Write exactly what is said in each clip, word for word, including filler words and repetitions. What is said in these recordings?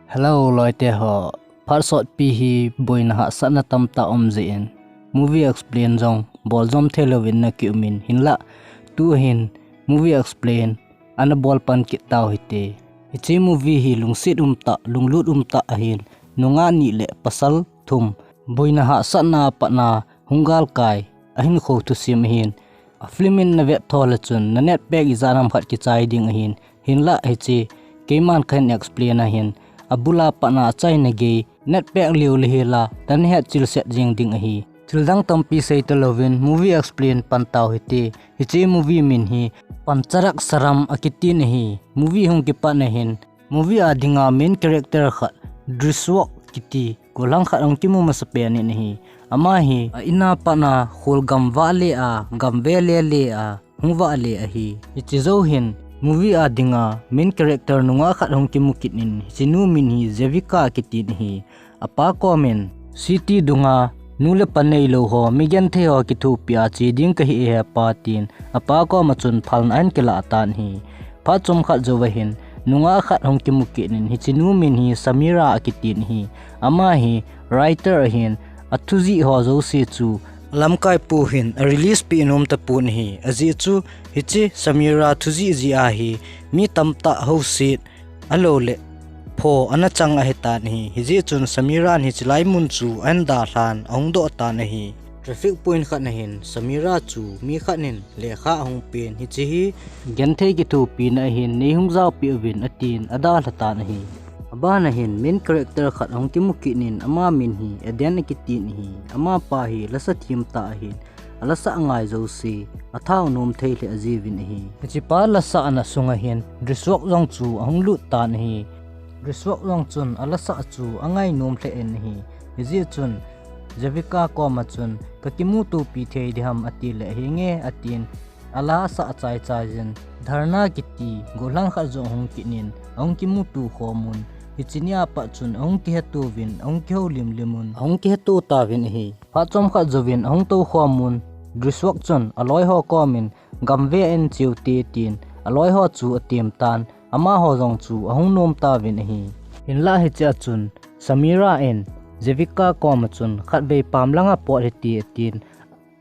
Hello loite ho, phat sotpi hi boina hahsatna tamtah um jeh in movie explain jong bol jom thei louvin na kium in, hinlah tu hin movie explain ana bol pan kit tau hite. Hiche movie hi lungset umtah, lunglut umtah ahin, nungah ni le pasal thum boina hahsatna patna hung galkai ahinkho thusim ahin, a film in na vet tho le chun na netpek ijat ham khat kichai ding ahin, hinlah hiche keiman kahin explain ahin, abula patna achaina gei netpek leu le hila na hetchil set jeng ding ahi. Thil dang tampi sei talouvin movie explain pan tau hite. Hiche movie min hi Pancharak Saram akitin ahi. Movie hung kipat na hin movie a dinga main character khat, Drishwak kiti golhang khat hung kimu masapen in ahi. Ama hi a in a patna kholgam vah le a, gam ve le le a hung vah le ahi. Hiche jou hin movie a dinga main character nungah khat hung kimu kit in, hiche nu min hi Jevika akitin ahi. Apa kom in city dunga nu le pa neilou ho, mi genthei ho kithopi a che ding kahi e he pa tin, apa kom a chun phalna ahin kilah tan ahi. Phat chomkhat jouva hin nungah khat hung kimu kit in, hiche nu min hi Samira akitin ahi. Ama hi writer ahin, athujih ho jouse chu alamkai pu hin a release peh nom tapon ahi. Ajeh chu hiche Samira thujih jeh a hi mi tamtah houset alou le pho ana chang ahitan ahi. Hijeh chun Samira in hiche lai mun chu ahin dalhan ahung doh tan ahi. Traffic point khat na hin Samira chu mi khat in lekha ahung pen, hiche hi genthei kithopina ahin, nei hung jaopeh uvin atin adalha tan ahi. Abana hin main character khat ahung kimu kit in, ama min hi Eden akitin ahi. Amapa hi lasa themtah ahin, alasah ngai jouse athao nom thei lheh ajiuvin ahi. Hichepa lasahna sunga hin Drishwak jong chu ahung lut tan ahi. Drishwak jong chun alasah chu angai nom lheh in ahi. Hijeh chun Jevika kom a chun, kakimutopi thei diham atile, henge atin, ala asah chai chai jin, Dharna kiti golhang khat jong ahung kit in ahung kimuto khom un, hiche nia pat chun ahung kihetto uvin, ahung kihoulim lim un, ahung kihetto tauvin ahi. Phat chomkhat jouvin ahung tou khom un, Drishwak chun aloi ho kom in, gam ve in cheu te tin aloi ho chu atem tan, amaho jong chu ahung nom tauvin ahi. Hinlah hichea chun Samira in Jevika kom a chun, khatvei pam langa pot hite atin,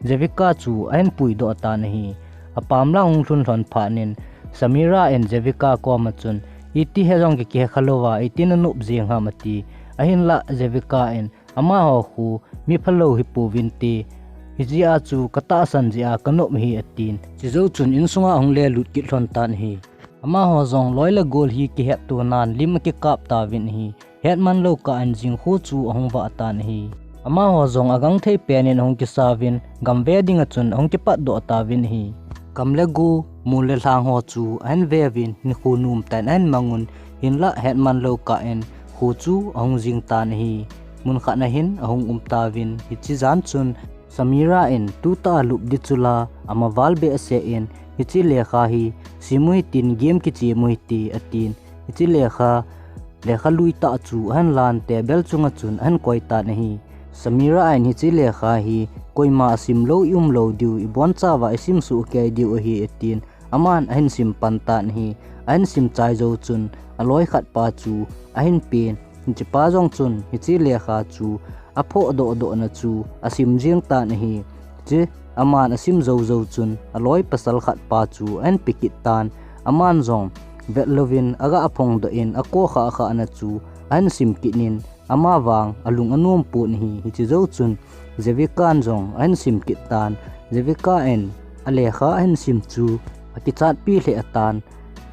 Jevika chu ahin puidoh tan ahi. Apam lang hung lhun lhon phat in Samira in Jevika kom a chun, iti he jong kikihe kha louva, iti nanop jeng ham ati. Ahinlah Jevika in, amaho khu mi phalou hipouvinte, hijeh a chu katahsan jeh a kanop ahi atin. Chujou chun insunga ahung lelut kit lhon tan ahi. Amaho jong loi le gol hi kihetto nan lim akikap tauvin ahi. Hetman lou kah in jingkho chu ahung vah tan ahi. Amaho jong agangthei pen in ahung kisauvin, gam ve dinga chun ahung kipatdoh tauvin ahi. Gam le go, mol le lhang ho chu ahin veuvin, hinkho nomtah in ahin mang un, hinlah hetman lou kah in kho chu ahung jing tan ahi. Mun khat na hin ahung um tauvin, hiche jan chun Samira in tutah a lup di chula amaval behseh in, hiche lekha hi sim u hitin, game kichem u hite atin, hiche lekha, lekha lui tah chu ahin lan, table chunga chun ahin koi tan ahi. Samira in hiche lekha hi koima asim lou, i um lou diu, ibonchauva isim soh kei diu ahi atin, aman ahin sim pan tan ahi. Ahin sim chai jou chun aloi khat pa chu ahin pen. Hichepa jong chun hiche lekha chu aphohdoh dohna chu asim jeng tan ahi. Hiche aman asim jou jou chun aloi pasal khat pa chu ahin pe kit tan. Aman jong vet louvin aga phongdoh in, akokhah khahna chu ahin sim kit in, amavang alung anom pon ahi. Hiche jou chun Jevika in jong ahin sim kit tan. Jevika in alekha ahin sim chu akichatpi lheh atan.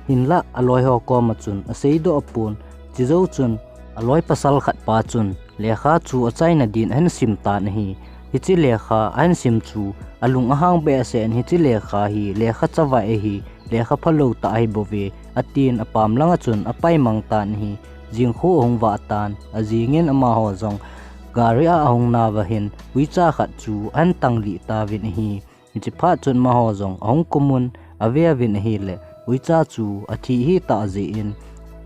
Hinlah aloi ho kom a chun aseidoh pon. Chujou chun aloi pasal khat pa chun lekha chu achaina din ahin sim tan ahi. Hiche lekha ahin sim chu alung ahang behseh in, hiche lekha hi lekha chavai ahi, lekha phalou tah ahi bouve atin, apam langa chun apaimang tan ahi. Jingkho ahung vah tan, ajing in amaho jong gari a ahung nauva hin uicha khat chu ahin tanglih tauvin ahi. Hiche phat chun amaho jong ahung kum un, aveuvin ahile, uicha chu athi hitah jeh in,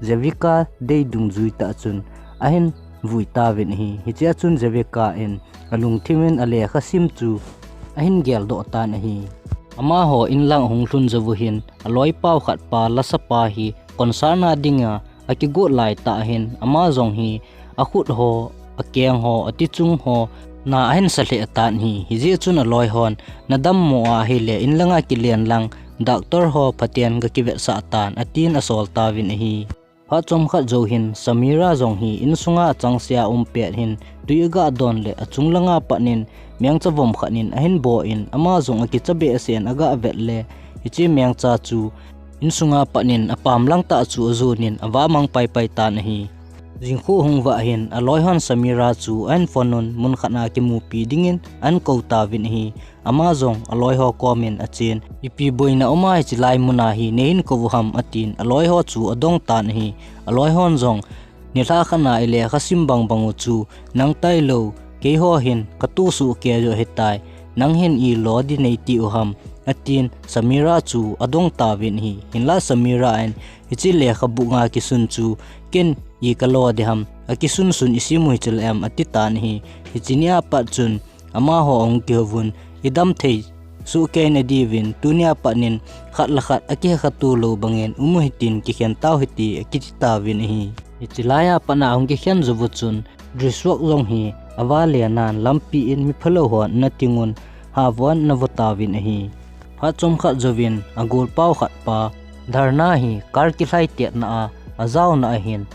Jevika dei dungjui tah chun ahin vui tauvin ahi. Hichea chun Jevika in alungthim in alekha sim chu ahin geldoh tan ahi. Amaho in lang ahung lhun jouvu hin, aloipau khat pa, lasapa hi concert na dinga akigot laitah hin ama jong hi akhut ho, akeng ho, atichung ho na ahin sa lheh tan ahi. Hijeh chun aloi hon, nadammo ahile inlanga kilen lang, doctor ho phaten gakivetsah tan, atin asol tauvin ahi. Phat chomkhat jou hin Samira jong hi insunga achangseh a um pet hin twi agah don le achung langa pat in mengcha vom khat in ahin bo in ama jong akicha behseh in agah vet le hiche mengcha chu insunga pat in apam lang tah chu ajon in avamang paipai tan ahi. Jingkho hung vah hin aloi hon Samira chu ahin phone un mun khat a kimupi dingin ahin kou tauvin ahi. Ama jong aloi ho kom in achen, ipi boina uma hiche lai mun a hi neihin kou u ham, atin aloi ho chu adong tan ahi. Aloi hon jong, nilhah khat a ile lekha sim bangbang u chu nang tailou, keiho hin katoh sohkei joh ahitai, nang hin ilo ding neiti u ham, atin Samira chu adong tauvin ahi. Hinlah Samira in hiche lekhabu nga kisun chu ken ikalo ding ham, akisun sun isim u hichu le em, ati tan ahi. Hiche nia pat chun amaho ahung kihouvun, idam thei sohkei nadiuvin tunia pat in khat le khat akikhen kha tulou bangin um u hitin kikhen tau hite, akiti tauvin ahi. Hiche laiya pat a ahung kikhen jou u chun Drishwak jong hi avale nan lampi in miphalou hon ana ting un, havon ana vo tauvin ahi. Phat chomkhat jouvin agolpau khat pa Dharna hi car kilhai tetna a ajaona ahin,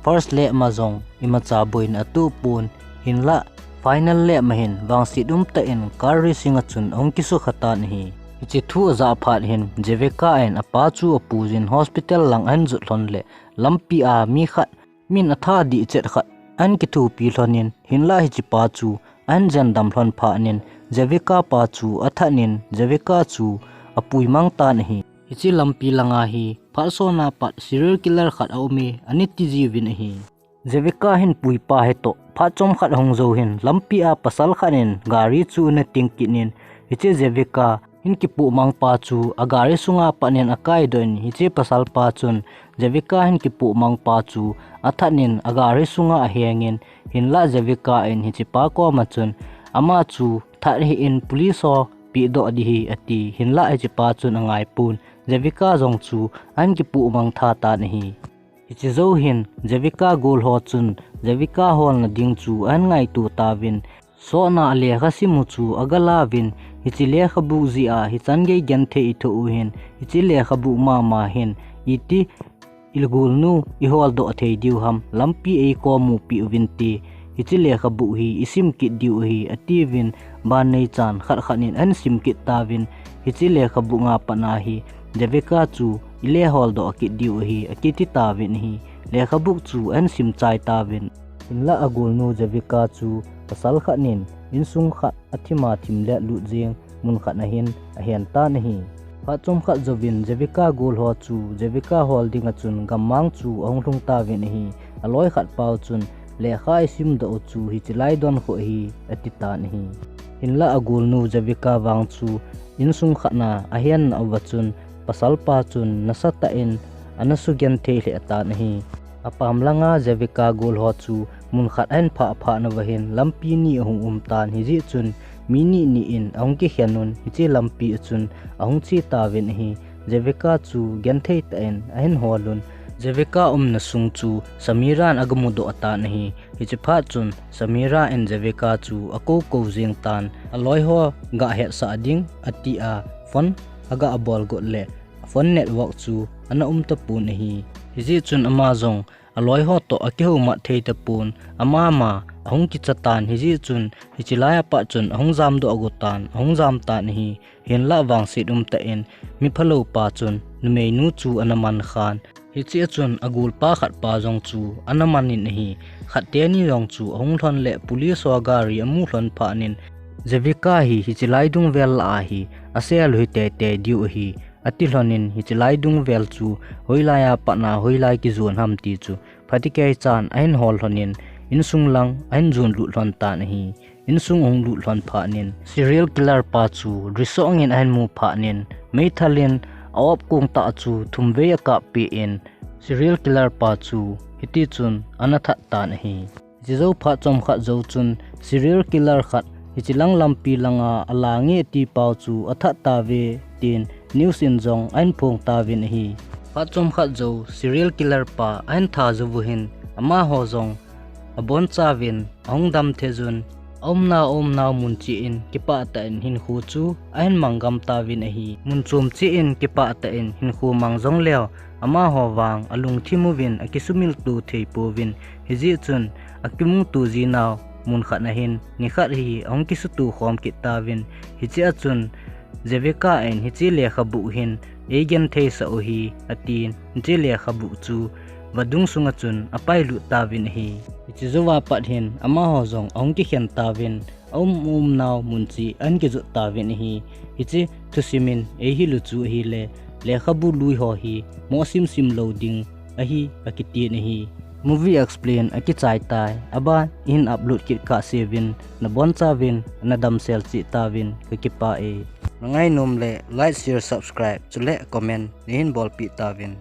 first lap ma jong imacha boina atoh pon, hinlah final lap ma hin vangset umtah in car racing a chun ahung kisukha tan ahi. Hiche thu ajah phat hin Jevika in apa chu apuijin hospital lang ahin jot lhon le lampi a mi khat min atha dih chet khat ahin kithopi lhon in, hinlah hiche pa chu ahin jendam lhon phat in Jevika pa chu athat in Jevika chu apui mang tan ahi. Hiche lampi langa hi phat sot a pat serial killer khat aume, anati jiuvin ahi. Jevika hin puipa hitoh phat chomkhat ahung jou hin lampi a pasal khat in gari chu ana ting kit in, hiche Jevika hin kipoh mang pa chu agari sunga pat in akaidoh in, hiche pasal pa chun Jevika hin kipoh mang pa chu athat in agari sunga aheng in, hinlah Jevika in hiche pa koma chun ama chu that hih in police ho pehdoh ding ahi, ati. Hinlah hiche pa chun angaipon, Jevika jong chu ahin kipoh mang tha tan ahi. Hiche jou hin Jevika gol ho chun Jevika holna ding chu ahin ngaito tauvin, sot a lekha sim u chu agalauvin, hiche lekhabu jeh a hichan gei genthei ithoh u hin, hiche lekhabu mama hin iti igolnu iholdoh thei diu ham, lampi eikom u peh uvin te, hiche lekhabu hi isim kit diu ahi, atiuvin, ban neichan khat khat in ahin sim kit tauvin, hiche lekhabu nga pat a hi Jevika chu ile holdoh kit diu ahi, akiti tauvin ahi. Lekhabu chu ahin sim chai tauvin, hinlah agolnu Jevika chu pasal khat in insung khat athim a thim le lut jeng mun khat a hin ahen tan ahi. Phat chomkhat jouvin Jevika gol ho chu Jevika hol ding a chun gammang chu ahung lhung tauvin ahi. Aloi khat pau chun, lekha isimdoh u chu hiche lai don khu ahi, ati tan ahi. Hinlah agolnu Jevika vang chu insung khat a ahen nauva chun pasal pa chun nasatah in ana sugenthei lheh tan ahi. Apam langa Jevika gol ho chu mun khat ahin phah phat nauva hin lampi ni ahung um tan, hijeh chun mi ni ni in ahung kikhen un hiche lampi a chun ahung che tauvin ahi. Jevika chu genthei tah in ahin hol un, Jevika umna sung chu Samira in agamudoh tan ahi. Hiche phat chun Samira in Jevika chu akou kou jeng tan, aloi ho gahetsah ding ati a phone agabol got le phone network chu ana um tapon ahi. Hijeh chun ama jong aloi ho toh akihoumat thei tapon, ama ma ahung kicha tan, hijeh chun hiche laiya pat chun ahung jamdoh agot tan, ahung jam tan ahi. Hinlah vangset umtah in miphalou pa chun numeinu chu ana man khan, hiche a chun agolpa khat pa jong chu ana man in ahi. Khat teni jong chu ahung lhon le police ho gari amu lhon phat in, Jevika hi hiche lai dungvel lah a hi asel u hi teitei diu ahi, ati lhon in, hiche lai dungvel chu hoilaiya pat a hoilai kijon ham ti chu phatecha in ahin hol lhon in, insung lang ahin jon lut lhon tan ahi. Insung ahung lut lhon phat in serial killer pa chu risong in ahin mu phat in, meithal in a-op kong tah chu thum vei akappeh in, serial killer pa chu hiti chun ana that tan ahi. Hiche jou phat chomkhat jou chun serial killer khat hiche lang lampi langa alange ati pau chu athat tauve tin news in jong ahin phong tauvin ahi. Phat chomkhat jou serial killer pa ahin that jou u hin, amaho jong abonchauvin ahung dam thei jun, aumna aumnau mun cheh in kipah tah in hinkho chu ahin mang gam tauvin ahi. Mun chom cheh in kipah tah in hinkho mang jongleu, amaho vang alungthim uvin akisumil to thei pouvin, hijeh chun akimu to jinau mun khat ahin nikhat hi ahung kisuto khom kit tauvin, hichea chun Jevika in hiche lekhabu hin eigenthei sah u hi, atin hiche lekhabu chu vadung sunga chun apailut tauvin ahi. Hiche jouva pat hin amaho jong ahung kikhen tauvin, aum umnau mun cheh ahin kijot tauvin ahi. Hiche thusim in eihil u chu ahile, lekhabu lui ho hi moh simsim lou ding ahi akitin ahi. Movie explain akichai tai, aban in upload kit kahseuvin, nabonchauvin nadamsel cheh tauvin, kakipah e. Nangainom le like, share, subscribe chule comment neihin bolpeh tauvin.